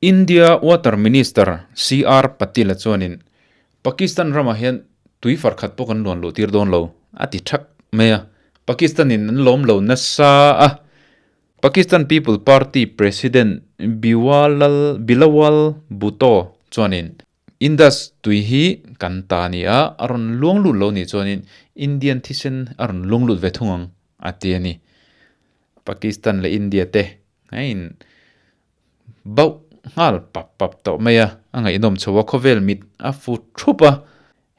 India Water Minister CR Patil-a chuanin Pakistan ramah hian tui far khat pawh kan luan luh tir dawn lo a ti thak mai a, Pakistan-in an lawm lo nasa a. Pakistan People Party President Biwalal Bilawal Bhutto chuanin Indus tui hi kan ta a ni a, a rawn luang lut lo nih chuanin Indian thisen a rawn luang lut ve thung ang a ti a ni. Pakistan leh India te in bauh nghal pap pap tawh mai a, a ngaihnawm chho a, khawvel mit a fu thup a,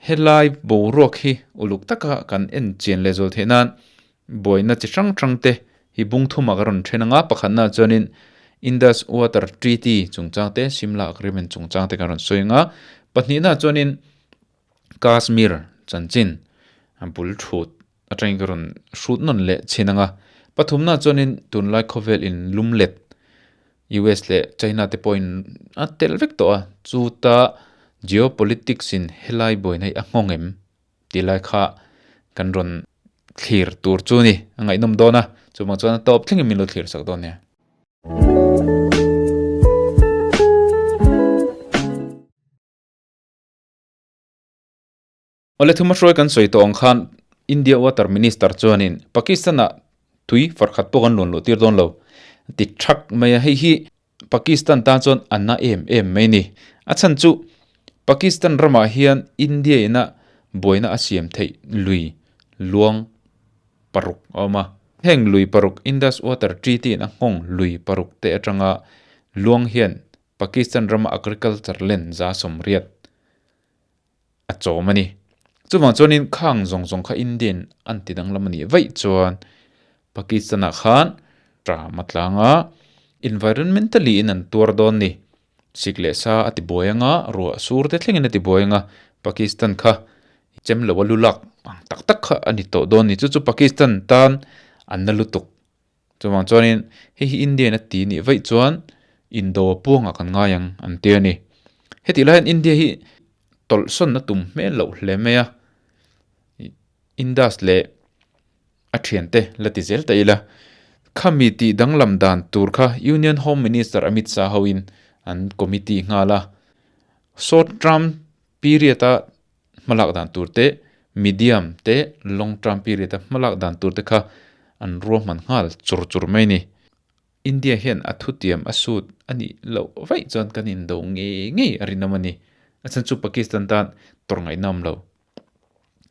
helai boruak hi uluk taka kan en chian leh zual theih nan buaina chi hrang hrang te hi bung thumah ka rawn then ang a, pakhatnaah chuanin Indus Water Treaty chungchang te, Simla Agreement chungchang te kan rawn sawi ang a, pahnihnaah chuanin Kashmir chanchin bul thut atangin ka rawn hrut nawn leh chhin ang a, pathumnaah chuanin tunlai khawvel in lum let US leh China te pawhin a tel vek tawh a, chuta geopolitics in helai buaina hi a nghawng em? Ti lai kha kan rawn thlir tur chu ni, a ngaihnawm dawn a, chuvang chuan a tawp thlengin min lo thlir sak dawn nia. Awle thuma hruai kan sawi tawh ang khan India Water Minister chuanin Pakistan-ah tui farkhat pawh kan luan luh tir dawn lo ti thak mai a, hei hi Pakistan tan chuan a na em em mai ni. A chhan chu Pakistan ramah hian India ina buaina a siam theih lui luang paruk a awm a. Heng lui paruk Indus Water Treaty in a nghawng lui paruk te atanga luang hian Pakistan rama agriculture land 180 a chawm a ni. Chuvang chuanin khang zawng zawng kha Indian an ti danglam a nih vaih chuan Pakistan-ah khan ṭam a tlang a, environmentally in an tuar dawn ni. Sik leh sa a ti buai anga, ruah sur te thlengin a ti buai anga, Pakistan kha chem lo a lu lak ang tak tak kha a ni tawh dawn ni. Chu chu Pakistan tan an na lutuk. Chuvang chuanin hei hi India-in a ti nih vaih chuan indo a puangah kan ngai ang an ti a ni. Hetih lai hian India hi tawlhsawn a tum hmel loh hle mai a, Indus leh a thiante la ti zel ta ila. Khami tih danglam dan tur kha Union Home Minister Amit Shah hoin an committee nghal a, short term period-a hmalak dan tur te, medium te, long term period a hmalak dan tur te kha an ruahman nghal chur chur mai a ni. India hian a thutiam a sut a nih loh vaih chuan kan indo ngei ngei a rinawm a ni. A chhan chu Pakistan tan tawrh ngaihna awm lo.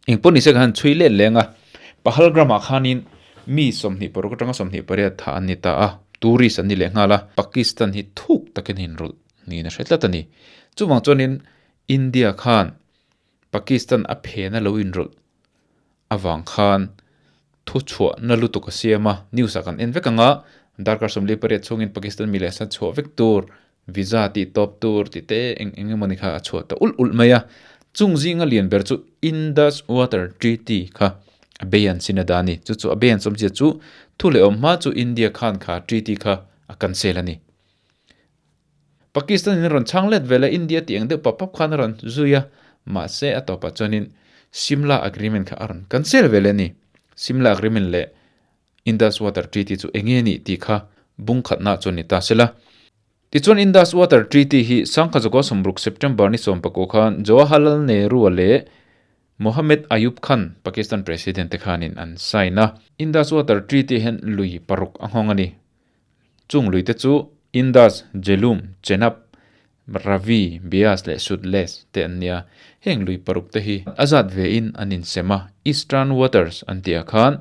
Eng pawh nise ka han chhui let leng a, Pahalgram ah khanin mi 26 atanga 28 thah an ni ta a, tourist an ni leh nghal a, Pakistan hi thuk takin a inrawlh niin a hre tlat a ni. Chuvang chuanin India khan Pakistan a phena lo inrawlh avang khan thuchhuah na lutuk a siam a, news ah kan en vek ang a, darkar 48 chhungin Pakistan mi leh sa chhuah vek tur, visa tih tawp tur tih te eng eng emawni kha a chhuah ta ulh ulh mai a. Chung zinga lian ber chu Indus Water Treaty kha a bei an sin a dah a ni. Chu chu a bei an sawmzia chu thu leh awm hma chu India khan kha treaty kha a cancel a ni. Pakistan in rawn chhang let vel a, India tih ang deuh pap pap khan a rawn zui a, mahse a tawpah chuanin Simla Agreement kha a rawn cancel ve leh a ni. Simla Agreement leh Indus Water Treaty chu eng nge nih tih kha bung khatna chuan ni ta sela. Tichuan Indus Water Treaty hi 1960 September ni 19 khan Jawaharlal Nehru-a leh Mohammed Ayub Khan, Pakistan President te khanin an sign a. Indus Water Treaty hian lui paruk a nghawng a ni. Chung luite chu Indus, Jhelum, Chenab, Ravi, Beas leh Sutlej te an nia. Heng lui paruk te hi a zat vein an insem a, Eastern Waters an tih ah khan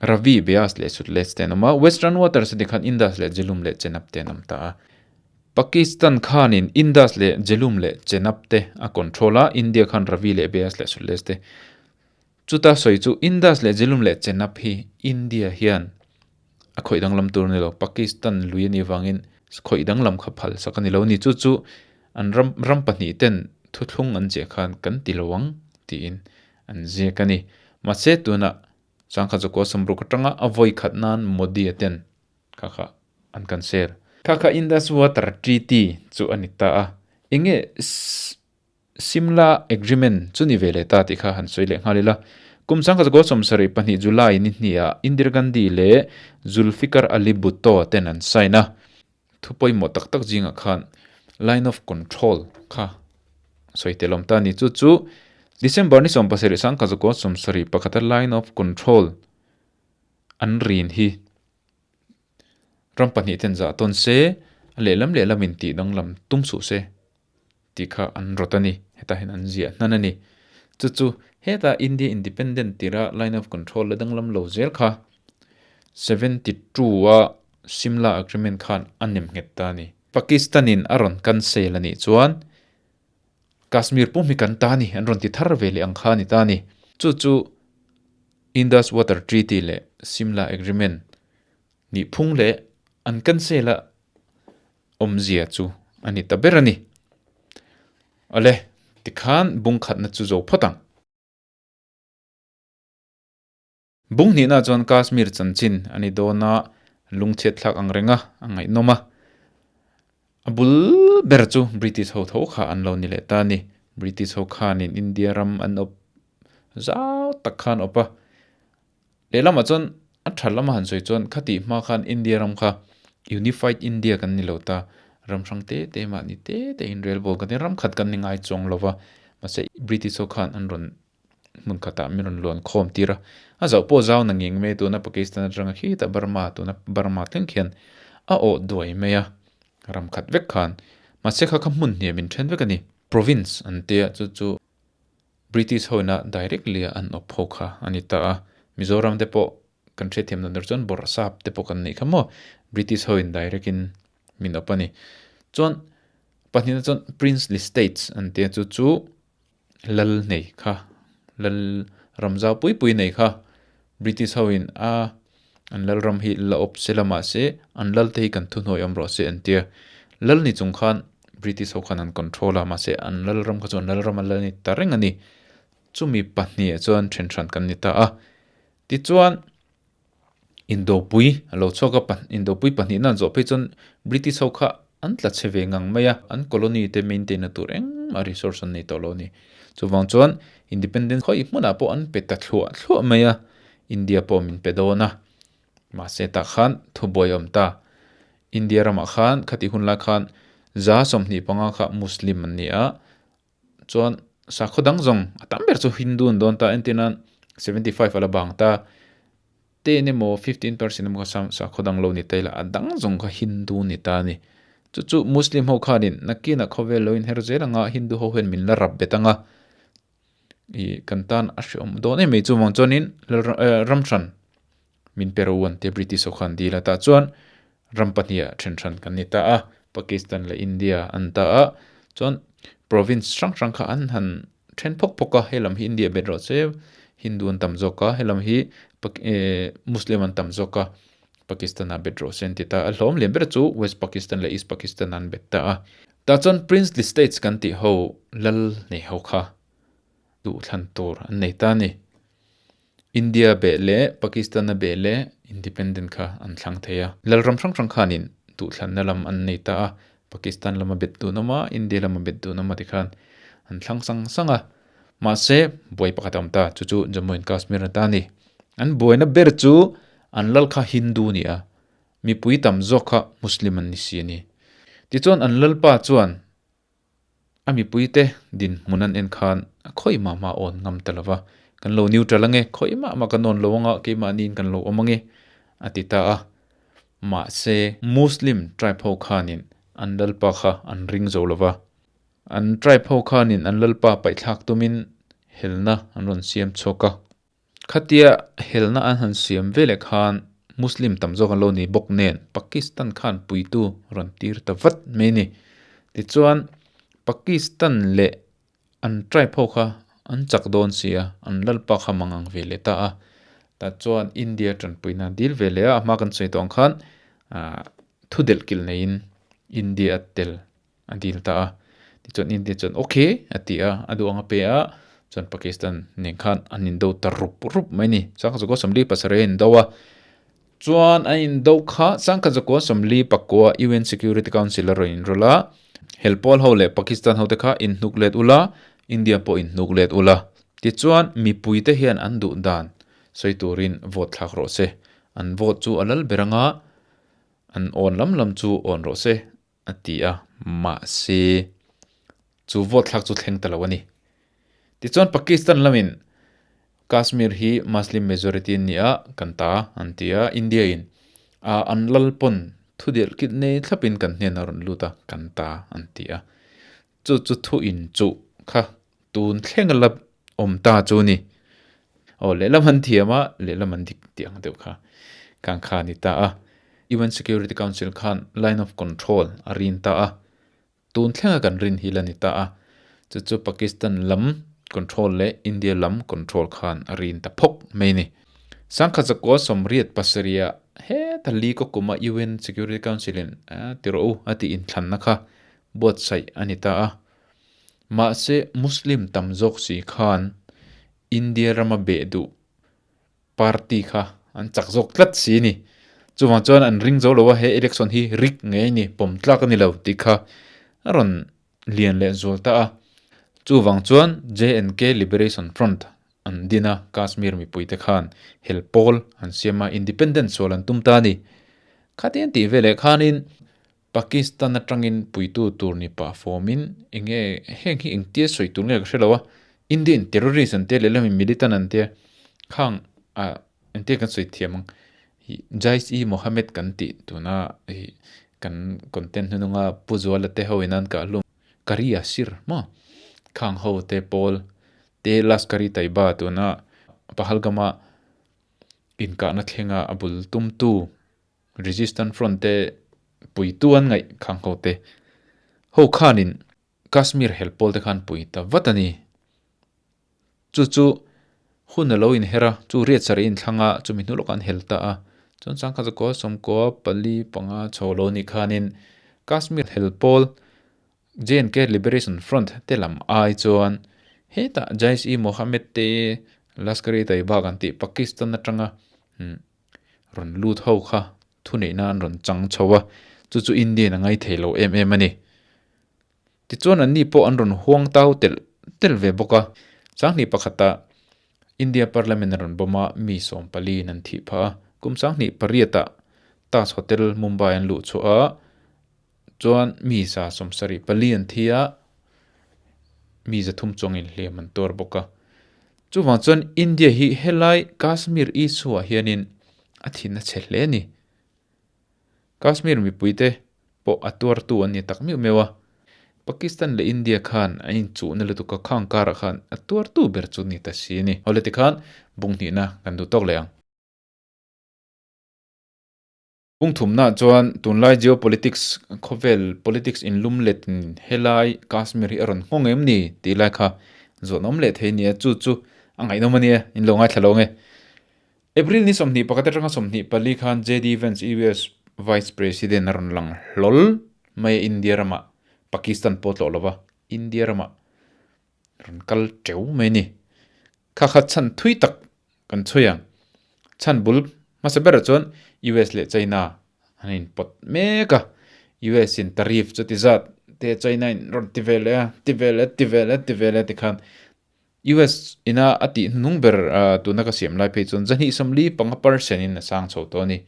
Ravi, Beas leh Sutlej te an awm a, Western Waters a tih khan Indus leh Jhelum leh Chenab te an awm ta a. Pakistan khanin Indus leh Jhelum leh Chenab te a control a, India khan Ravi leh Beas leh Sutlej te. Chuta sawi chu Indus leh Jhelum leh Chenab hi India hian a khawih danglam tur a ni lo, Pakistan lui a nih avangin khawih danglam kha phal sak a ni lo a ni. Chu chu an ram ram pahnih ten thuthlung an ziah khan kan ti lo ang tiin an ziak a ni. Mahse tunah Changkhat Zakua Samruk atanga a vawi khat nan Modi-a ten kha kha an cancel. Kha kha Indus Water Treaty chu a ni ta a, enge Simla Agreement chu ni ve leh ta tih kha han sawi leh nghal ila. Kum 1972 July ni hniah Indira Gandhi leh Zulfikar Ali Bhutto ten an sign a. Thu pawimawh tak tak zingah khan line of control kha sawi tel awm ta a ni. Chu chu December ni 17 1971 a line of control an rin hi ram pahnih ten zah tawn se, a lehlam lehlam in tih danglam tum suh se tih kha an rawt a ni. Hetah hian an ziah hnan a ni. Chu chu heta India independent tira line of control la danglam lo zel kha 72 a Simla Agreement khan a nem nghet ta a ni. Pakistan in a rawn cancel a nih chuan Kashmir pum hi kan ta a ni, an rawn ti thar ve leh ang kha a ni ta a ni. Chu chu Indus Water Treaty leh Simla Agreement nih phung leh an cancel a awmzia chu a ni ta ber a ni. Awle, tikhan bung khatna chu zo phawt ang. Bung hnihna chuan Kashmir chanchin a ni dawn a, lungchhiat thlak ang reng a, a ngaihnawm a. A bul ber chu British ho tho kha an lo ni leh ta a ni. British ho khanin India ram an awp zau tak khan awp a. Lehlamah chuan a tha lama han sawi chuan khatih hma khan India ram kha Unified India kan ni lo ta. Ram hrang te te mahni te te in relbawl kan ni, ram khat kan ni ngai chuang lo va. Mahse British ho khan an rawn hmun khatah min rawn luan khawm tir a, a zauh pawh zau na ngeng mai tuna Pakistan atanga khitah Burma tuna Burma thleng khian a awh duai mai a, ram khat vek khan mahse kha kha hmun hniam in then vek a ni. Province an tia chu chu British ho ina directly a an awp ho kha a ni ta a, Mizoram te pawh kan hriatthiam dan tur chuan Bawrhsap te pawh kan neih kha maw British ho in direct in min awp a ni. Chuan pahnihna chuan Princely States an tia chu chu Lal nei kha, Lal ram zau pui pui nei kha British ho in a an lal ram hi la awp se la mahse an lal te hi kan thuhnuai awm rawh se an tia. Lal ni chung khan British ho khan an control a mahse an lal ram kha chu an lal ram a la ni ta reng a ni. Chumi pahnih ah chuan then hran kan ni ta a. Tichuan Indopui a lo chhuak a, Indopui pahnihna an zawh phei chuan British ho kha an tla chhe ve ngang mai a, an colony te maintain na tur engmah resource an nei tawh lo a ni. Chuvang chuan independence khawi hmunah pawh an pe ta thluah thluah mai a, India pawh min pe dawn a. Mahse tah khan thubuai a awm ta. India ramah khan khatih hun lai khan 25% kha Muslim an ni a, Chuan sakhaw dang zawng a tam ber chu Hindu an dawn ta entir nan 75 a la bang ta ten emaw 15% emaw kha sakhaw dang lo ni ta ila a dang zawng kha Hindu ni ta a ni. Chu chu Muslim ho khanin nakinah khawvel lo inher zel anga Hindu ho hian min la rap bet anga ih kan tan a hreawm dawn em mai chuvang chuanin ram hran min pe ro an tia British ho khan dil a tah chuan ram pahnih ah then hran kan ni ta a, Pakistan leh India an ta a, chuan province hrang hrang kha an han then phawk phawk a, helam hi India bet rawh se Hindu an tam zawk a, helam hi Muslim an tam zawk a, Pakistan ah bet rawh se an ti ta a, hlawm lian ber chu West Pakistan leh East Pakistan an bet ta a. Tah chuan Princely States kan tih ho lal nei ho kha duhthlan tur an nei ta a ni. India beh leh Pakistan a beh leh independent kha an thlang thei a. Lalram hrang hrang khanin duhthlanna lam an nei ta a, Pakistan lama bet dun awm a, India lama bet dun awm a tikhan an thlang sang sang a. Mahse, buai pakhat a awm ta, chu chu Jammu and Kashmir a ta a ni. An buaina ber chu an lal kha Hindu a ni a, mipui tam zawk kha Muslim an ni si a ni. Tichuan an lalpa chuan A mipuite dinhmun an en khan a khawi mah mah awn ngam ta lo va, Kan lo neutral ange, khawi mah mah kan awn lo anga keimahniin kan lo awm ange, a ti ta a. Mahse, Muslim tribe ho khanin an lalpa kha an ring zo lo va. An tribe ho khanin an lalpa paihthlak tumin helna an rawn siam chhuak a. Khatia helna an han siam veleh khan Muslim tam zawk an lo ni bawk nen Pakistan khan puitu rawn tir ta vat mai a ni. Tichuan Pakistan leh an tribe ho kha an chak dawn si a, an lalpa kha mang ang ve leh ta a. Tah chuan India tanpuina an dil ve leh a, a hma kan sawi tawh ang khan thu delh kilh neiin India a tel a dil ta a. Tichuan India chuan ok a ti a, a duh ang a pe a, chuan Pakistan nen khan an indo ta rup rup mai a ni. Sangkhat zakua 47 a indo a, chuan an indo kha sangkhat zakua 49 UN Security Council a rawn inrawlh a, helpawl ho leh Pakistan ho te kha inhnuk let ula, India pawh inhnuk let ula. Tichuan mipui te hian an duh dan sawi turin vote thlak rawh se. An vote chu a lal ber anga. An awn lam lam chu awn rawh se a ti a, mahse chu vote thlak chu thleng ta lo a ni. Tichuan Pakistan lamin Kashmir hi Muslim majority an ni a, kan ta an ti a, India in a an lal pawn thudelh kit nei thlapin kan hnenah rawn lut a, kan ta an ti a. Chu chu thu in chuh kha tun thleng a la awm ta chu ni. Aw lehlam an thiam a, lehlam an dik tih ang deuh kha kang kha a ni ta a. UN Security Council khan line of control a rin ta a, tun thlenga kan rin hi la ni ta a. Chu chu Pakistan lam control leh India lam control khan a rin ta phawk mai a ni. Sangkhat zakua sawmriat pasarih heta li kaw kuma UN Security Council in ti rawh u a tih inthlanna kha buatsaih a ni ta a. Mahse, Muslim tam zawk si khan India rama beh duh party kha an chak zawk tlat si a ni. Chuvang chuan an ring zo lo a, he election hi rik ngei a ni, pawm tlak a ni lo tih kha a rawn lian leh zual ta a. Chuvang chuan JNK Liberation Front an din a, Kashmir mipuite khan hel pawl an siam a, independence sual an tum ta a ni. Khatiang tih veleh khanin Pakistan atangin puitu tur ni pah fawmin enge heng hi engtia sawi tur nge ka hre lo a, Indian terrorist an tia lehlam in militant an tia khang ah engtia kan sawi thiam ang hi Jaish-e-Mohammed kan tih tuna hi kan content hnununga Pu Zuala te ho in an kah hlum Kari Yasir maw khang ho te pawl te Lashkar-e-Taiba tuna Pahalgam-a inkahna thlenga a bul tumtu Resistance Front te puitu an ngaih khang ho te ho khanin Kashmir hel pawl te khan pui ta vat a ni. Chu chu hun a lo inher a, chu riat sarih inthlang a, chumi hnu lawkah an hel ta a. Chuan sangkhat zakua sawmkua pali panga chho lo nih khanin Kashmir hel pawl JNK Liberation Front te lam ai chuan hetah Jaish-e-Mohammed te Lashkar-e-Taiba kan tih Pakistan atanga rawn lut ho kha thuneihna an rawn chang chho a, chu chu Indian a ngai thei lo em em a ni. Tichuan anni pawh an rawn huang tau telh telh ve bawk a, Sanghnih pakhata India Parliament a rawn bawm a, mi 14 in an thih phah a, kum sanghnih pariatah Taj Hotel Mumbai an luh chhuah a, chuan mi 74 an thi a, mi 300 chuangin hliam an tuar bawk a. Chuvang chuan India hi helai Kashmir issue ah hianin a thin a chhe hle a ni. Kashmir mipuite pawh a tuartu an ni tak meuh meuh a. Pakistan leh India khan an inchuhna lutuk a khang karah khan a tuartu ber chu ni ta si a ni. Awle tikhan bung hnihna kan duh tawk leh ang. Kung thumna chuan tunlai geopolitics khawvel politics inlum let in helai Kashmir hi a rawn nghawng em ni tih lai kha zawhna awm leh thei nia chu chu a ngaihnawm a nia in lo ngaithla lo nge. April ni 21 atanga 24 khan JD Vance US Vice President a rawn lang hlawl mai a India ramah Pakistan pawh tlawh lova India ramah rawn kal teuh mai a ni. Kha kha chhan thui tak kan chhui ang. Chhan bul hmasa berah chuan US leh China an inpawt mek a, US in tariff chu ti zat te China in rawn ti ve leh a, ti ve leh ti ve leh ti ve leh tikhan US ina a tih hnung ber tuna ka siam lai phei chuan zahnih 45 percent in a sang chho tawh a ni.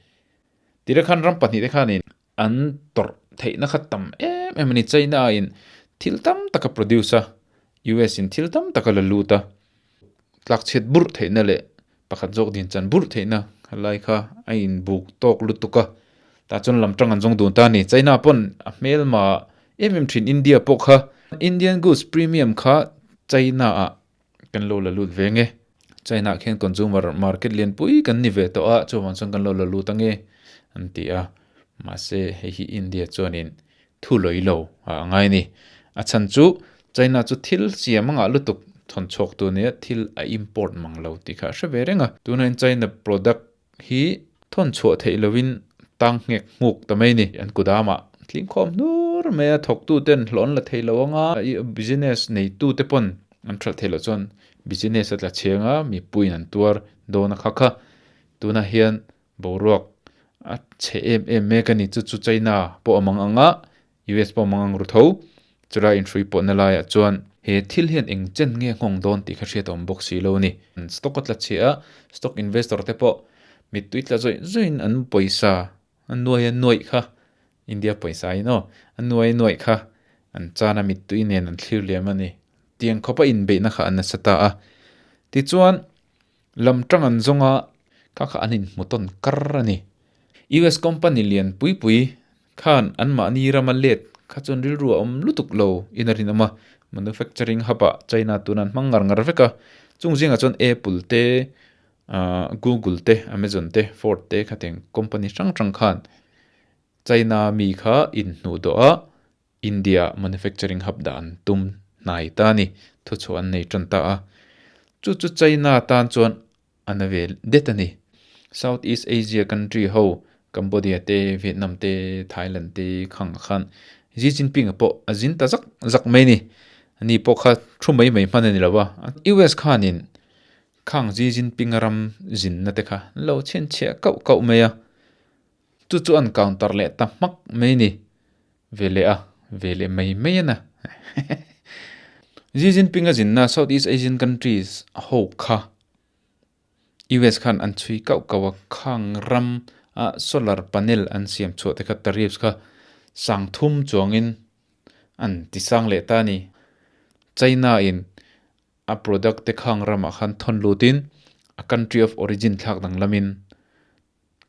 Tira khan ram pahnih te khanin an tawrh theihna kha tam em em a ni. China in thil tam tak a produce a, US in thil tam tak a la lut a, tlak chhiat burh theihna leh pakhat zawk din chan burh theihna lai kha a inbuk tawk lutuk a, tah chuan lam tang an zawng dun ta a ni. China pawn a hmelma em em thin India pawh kha Indian goods premium kha China ah kan lo la lut ve nge. China ah khian consumer market lianpui kan ni ve tawh a, chuvang chuan kan lo la lut ange an ti a, mahse hei hi India chuanin thu lawi lo a ngai a ni. A chhan chu China chu thil siam a ngah lutuk thawn chhuak tu nia thil a import mang lo tih kha a hre ve reng a. Tunah hian China product hi thawn chhuah theih lovin tang nghek nghuk ta mai a ni. An kudamah tling khawm hnur mai a, thawktu ten hlawh an la thei lo anga business neitu te pawn an hralh theih loh chuan business a tla chheng a, mipuiin an tuar dawn a kha kha. Tunah hian Boruak a chhe em em mek a ni. Chu chu China pawh a mang ang a, US pawh a mang ang ru tho. Chulai inhrui pawhna laiah chuan he thil hian eng chen nge nghawng dawn tih kha hriat a awm bawk si lo a ni. Stock a tla chhe a, stock investor te pawh mittui tla zawih zawihin an pawisa A nuai a nuaih kha India pawisa in aw, a nuai a nuaih kha an chan a mittui nen an thlir liam a ni. Tiang khawpa inbeihna kha a nasa ta a. Tichuan, lam tang an zawng a, kha kha an inhmu tawn kar a ni. US company lian pui pui khan anmahni rama let kha chuan rilru a awm lutuk lo in a rinawm a, manufacturing hub ah China tuna an hmang ngar ngar vek a, chung zingah chuan Apple te, Google te, Amazon te, Ford te khatiang company hrang hrang khan China mi kha inhnuh dawh a, India manufacturing hub dah an tum hnai ta a ni, thuchhuah an nei tan ta a. Chu chu China tan chuan a na ve det a ni. South East Asia country ho Cambodia te, Vietnam te, Thailand te khang ah khan Xi Jinping a pawh a zin ta zak zak mai a ni. Ani pawh kha thu mai mai hman a ni lo a. US khanin khang Xi Jinping a ram zinna te kha an lo chhinchhiah kauh kauh mai a. Chu chu an counter leh ta hmak mai ni. Ve leh a, ve leh mai mai a na. Xi Jinping a zinna Southeast Asian countries ho kha US khan an chhui kauh kauh a, khang ram a solar panel an siam chhuah te kha tariffs kha sang thum chuangin an ti sang leh ta a ni. China in a product te khang ramah khan thawn lutin a country of origin thlak danglamin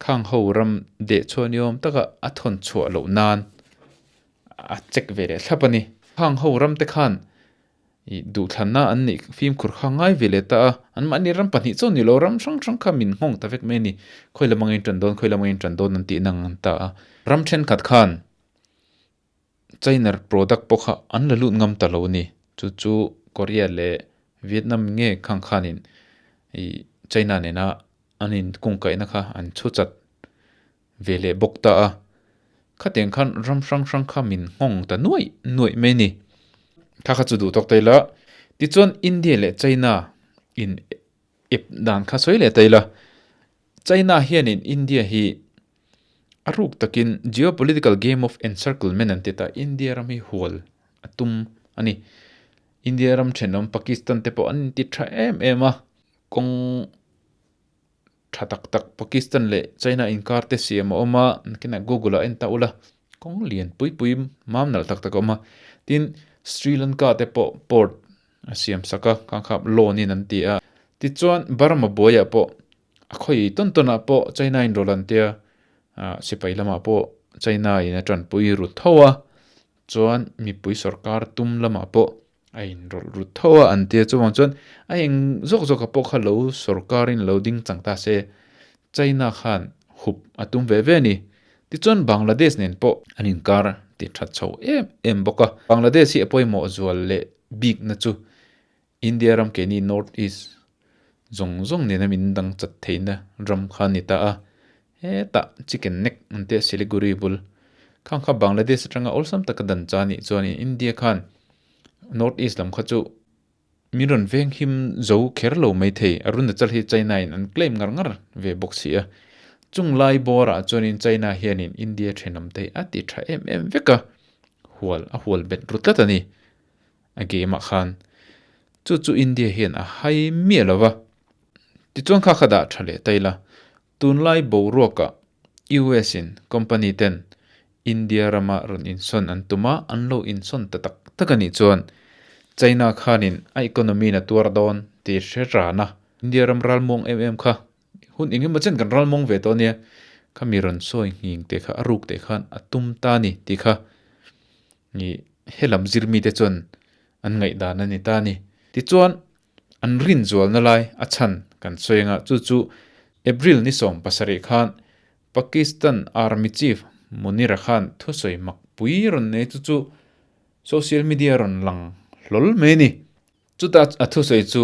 Khang ho ram deh chhuah ni awm taka a thawn chhuah loh nan a check ve leh thlap a ni. Khang ho ram te khan ih duhthlanna an neih fimkhur kha ngai ve leh ta a, anmahni ram pahnih chauh ni lo ram hrang hrang kha min nghawng ta vek mai a ni. Khawi lam angin tan dawn, khawi lam angin tan dawn an tih nang an ta a. Ram thenkhat khan China product pawh kha an la lut ngam ta lo a ni. Chu chu Korea leh Vietnam nge khang khanin ih China nena an inkungkaihna kha an chhu chat ve leh bawk ta a. Khatiang khan ram hrang hrang kha min nghawng ta nuaih nuaih mai a ni. Kha kha chu duh tawk ta ila. Tichuan India leh China in ep dan kha sawi leh ta ila. China hianin India hi a ruk takin geopolitical game of encirclement an ti ta. India ram hi hual a tum a ni. India ram thenawm Pakistan te pawh an inti tha em em a. Kawng tha tak tak Pakistan leh China inkar te siam a awm a, nakinah Google ah en ta ula kawng lian pui pui mam nalh tak tak a awm a. Tin, Sri Lanka te pawh port a siam sak a, khang kha loan in an ti a. Tichuan Burma buaiah pawh a khawi tawn tawnah pawh China in rawlh an tia, sipai lamah pawh China in a tanpui ru tho a, chuan mipui sorkar tum lamah pawh a inrawlh ru tho a an tia chuvang chuan a eng zawk zawk ah pawh kha lo sorkar in lo ding chang ta se China khan hup a tum ve ve a ni. Tichuan Bangladesh nen pawh an inkar ti that chho em em bawk a. Bangladesh hi a pawimawh zual leh bikna chu India ram keini North East zawng zawng nena min dang chat theihna ram kha a ni ta a. Hetah chicken neck an tia Siliguri bul khang kha Bangladesh atanga awlsam taka dan cha anih chuanin India khan North East lam kha chu min rawn veng him zo kher lo mai thei. Arunachal hi China in an claim ngar ngar ve bawk si a. Chung lai bawrah chuanin China hianin India thenawm te hi a ti tha em em vek a, hual a hual bet ru tlat a ni. A game ah khan chu chu India hian a hai miah lo va. Tichuan kha kha dah tha leh ta ila. Tunlai boruakah US in company ten India rama rawn insawn an tum a, an lo insawn ta tak tak a nih chuan China khanin a economy in a tuar dawn tih hre ran a. India ram ralmuang em em kha hun eng emaw chen kan ralmuang ve tawh ania, khami rawn sawi nghing teh kha a ruk teh khan a tum ta a ni tih kha helam zirmite chuan an ngaihdan a ni ta a ni. Tichuan An rinzualna lai a chhan kan sawi anga chu chu April ni 17 khan Pakistan Army Chief Munira khan thusawi mak pui rawn nei chu chu social media rawn lang hlawl mai a ni. Chuta a thusawi chu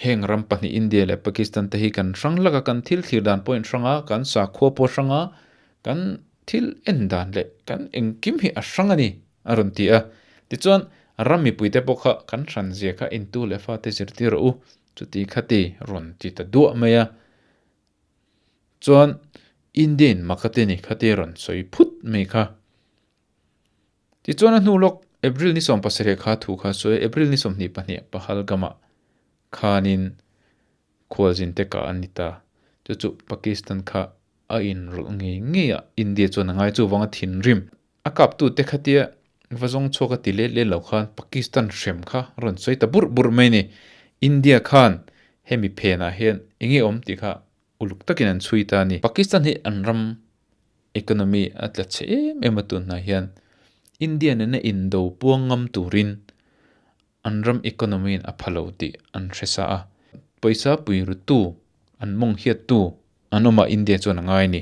heng ram pahnih India leh Pakistan te hi kan hrang hlak a, kan thil thlir dan pawh in hrang a, kan sakhua pawh hrang a, kan thil en dan leh kan engkim hi a hrang a ni. A rawn ti a. Tichuan, ram mipuite pawh kha kan hran zia kha intu leh fate zirtir rawh u, chuti khati rawn ti ta duah mai a. Chuan, Indian Makati ni khati rawn sawi phut mai kha. Tichuan a hnu lawk April ni 17 kha thu kha sawi April ni 22 Pahalgam-ah khanin khualzinte kah an ni ta. Chu chu Pakistan kha. a inrawlh ngei ngei a, India chuan a ngai chuvanga thinrim. A kaptute khatia va zawng chhuak a ti let let lo khan Pakistan hrem kha a rawn sawi ta burh burh mai a ni. India khan hemi phenah hian eng nge awm tih kha uluk takin an chhui ta a ni. Pakistan hi an ram economy a tla chhe em em a tunhnai hian India nena indo puang ngam turin an ram economy in a pha lo tih an hre sa a. Pawisa pui rutu an mawng hiattu an awm a India chuan a ngai a ni.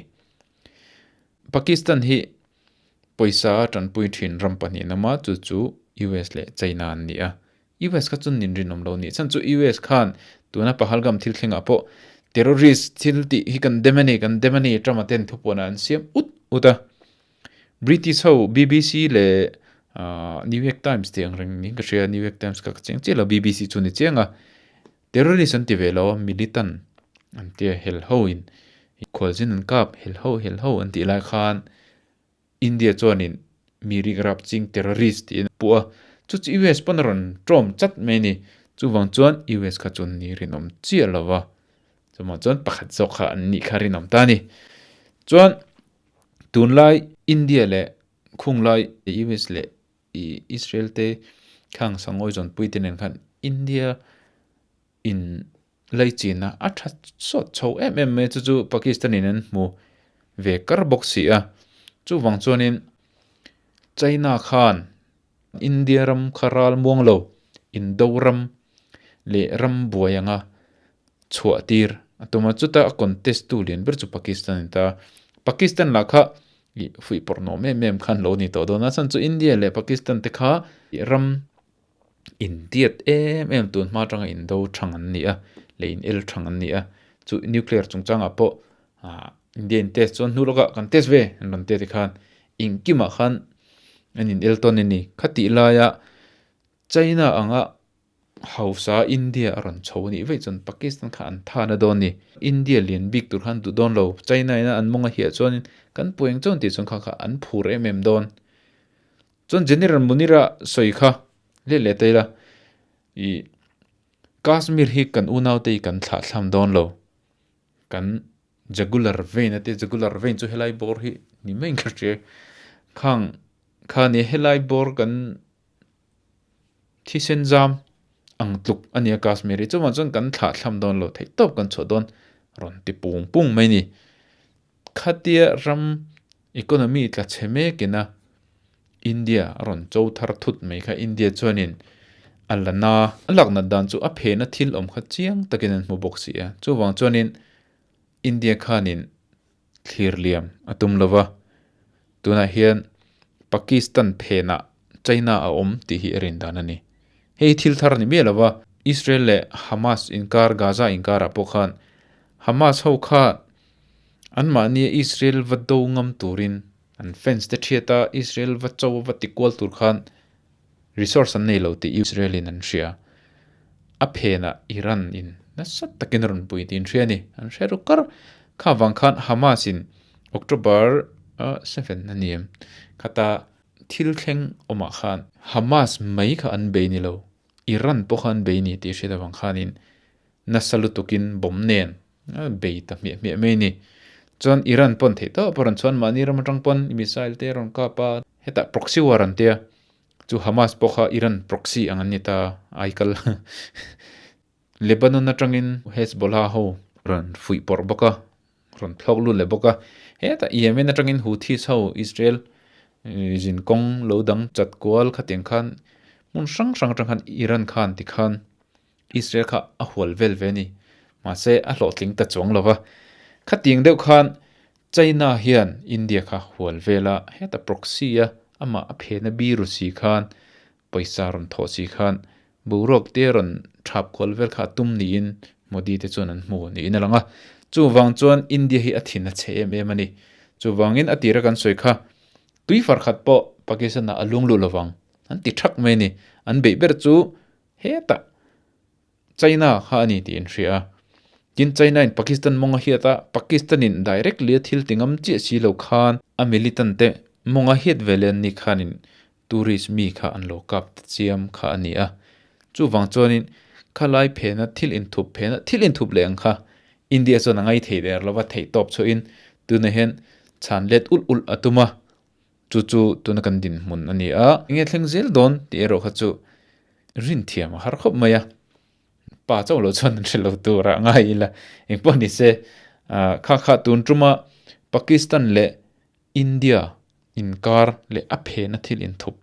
Pakistan hi pawisa a tanpui thin ram pahnih nama chu chu US leh China an ni a. US kha chu nin rinawm lo nih chhan chu US khan tuna Pahalgam thil thlengah pawh terrorist thil tih hi kan dem a ni kan dem a ni Trump-a ten thupuanah an siam ut ut a. British ho BBC leh New York Times tih ang reng niin ka hria New York Times kha ka chiang chiah lo BBC chu ni chiang a. Terrorist an ti ve lo a, militant an tia hel ho in khualzin an kap hel ho hel ho an tih lai khan India chuanin mi rik rap ching terrorist tiin a puh a, chu chu US pawn a rawn tawm chat mai a ni. Chuvang chuan US kha chuan ni rinawm chiah lo va, chuvang chuan pakhat zawk kha an nih kha rinawm ta a ni. Chuan tunlai India leh khunglai US leh I Israel te khang sangawi zawnpui te nen khan India in laichin a a tha sawt chho em em mai chu chu Pakistan in an hmu ve kar bawk si a chuvang chuanin China khan India ram kha ral muang lo indo ram leh ram buai anga chhuah tir a tum a chuta a contest tu lian ber chu Pakistan a ni ta a Pakistan lah kha Ih fuih pawrh nuam em em khan lo ni tawh dawn a, chhan chu India leh Pakistan te kha ram intiat em em tun hma atanga indo thang an ni a, leh in el thang an ni a, chu nuclear chungchangah pawh ah India in test chuan hnu lawkah kan test ve an rawn tia tikhan engkimah khan an in el tawn a ni. Khatih laia China anga Hausa India a rawn chho a nih vaih chuan Pakistan kha an tha na dawn a ni. India lian bik tur khan duh dawn lo. China ina an mawng a hiah chuanin kan puai ang chuan tih chuan kha kha an phur em em dawn. Chuan General Munira sawi kha let leh ta ila ih Kashmir hi kan unaute hi kan thlah thlam dawn lo. Kan jugular vein a tia jugular vein chu helai bawr hi ni mai in ka hria. Khang kha nia helai bawr kan Thisen zam ang tluk a nia Kashmir hi chuvang chuan kan thlah thlam dawn lo theih tawp kan chhuah dawn rawn ti pung pung mai ni. Khatia ram economy tla chhe mekin a India a rawn cho thar thut mai kha India chuanin a la na a laknat dan chu a phena thil awm kha chiang takin an hmu bawk si a chuvang chuanin India khanin thlir liam a tum lo va, tunah hian Pakistan phenah China a awm tih hi a rin dan a ni. Hei hi thil thar a ni miah lo va, Israel leh Hamas inkar Gaza inkarah pawh khan Hamas ho kha anmahnia Israel va do ngam turin an fence te thiat a, Israel va cho va ti kual tur khan resource an nei lo tih Israel in an hria. A phenah Iran in nasa takin a rawn pui tih an hria a ni. An hre ru kar. Kha vang khan Hamas in October 7 a ni em? Khata thil thleng awmah khan Hamas mai kha an bei ni lo, Iran pawh kha an bei ni tih hriat avang khanin nasa lutukin bomb nen bei ta hmiah hmiah mai a ni. Chuan Iran pawn theih tawp a rawn chhuan mahni ram atang pawn missile te a rawn kap a, hetah proxy war an tia, chu Hamas pawh kha Iran proxy ang an ni ta aikal Lebanon atangin Hezbollah ho rawn fuih pawrh bawk a, rawn thlawk lut leh bawk a, hetah Yemen atangin Houthis ho Israel zinkawng lo dang chat kual khatiang khan hmun hrang hrang atang khan Iran khan tikhan Israel kha a hual vel ve a ni. Mahse, a hlawhtling ta chuang lo va. Khatiang deuh khan China hian India kha hual vel a, heta proxy a, amah a phena biru si khan, pawisa rawn thawh si khan, boruak te rawn thap kual vel kha a tum niin Modi te chuan an hmu niin a lang a. Chuvang chuan India hi a thin a chhe em em a ni. Chuvangin a tira kan sawi kha, tui far khat pawh Pakistan-ah a lung luh lovang an ti thak mai a ni. An beih ber chu Hetah China kha a ni tih an hria a, tin China in Pakistan mawng a hiat a, Pakistan in directly a thil ti ngam chiah si lo khan a militant te mawng a hiat ve leh an ni khanin tourist mi kha an lo kap ta chiam kha a ni a. Chuvang chuanin khalai phena thil inthup phena thil inthup leh ang kha India chuan a ngai thei der lo va, theihtawp chhuahin Tuna hian chhan let ulh ulh a tum a, chu chu tuna kan dinhmun a ni a. Enge thleng zel dawn tih erawh kha chu rin thiam a har khawp mai a, pa chauh lo chuan an hre lo tur ah ngai ila. Engpawh ni se, kha kha tun tuma Pakistan leh India inkar leh a phena thil inthup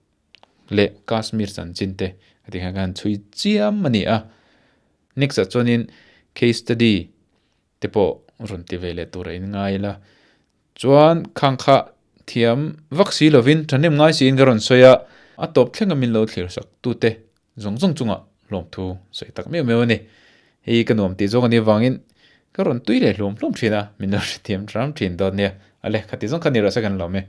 leh Kashmir chanchin te ka ti khan ka han chhui chiam a ni a. Next ah chuanin case study te pawh rawn ti ve leh tur a in ngai ila. Chuan khang kha thiam vak si lovin thahnem ngai siin ka rawn sawi a, a tawp thleng a min lo thlir sak tute zawng zawng chungah hlawmthu sawi tak meuh meuh a ni. Hei ka nuam tih zawng a nih avangin ka rawn tui leh hlawm hlawm thin a, min lo hrethiam ram thin dawn nia. Ale, khati zawng kha ni rawh se kan lawm e.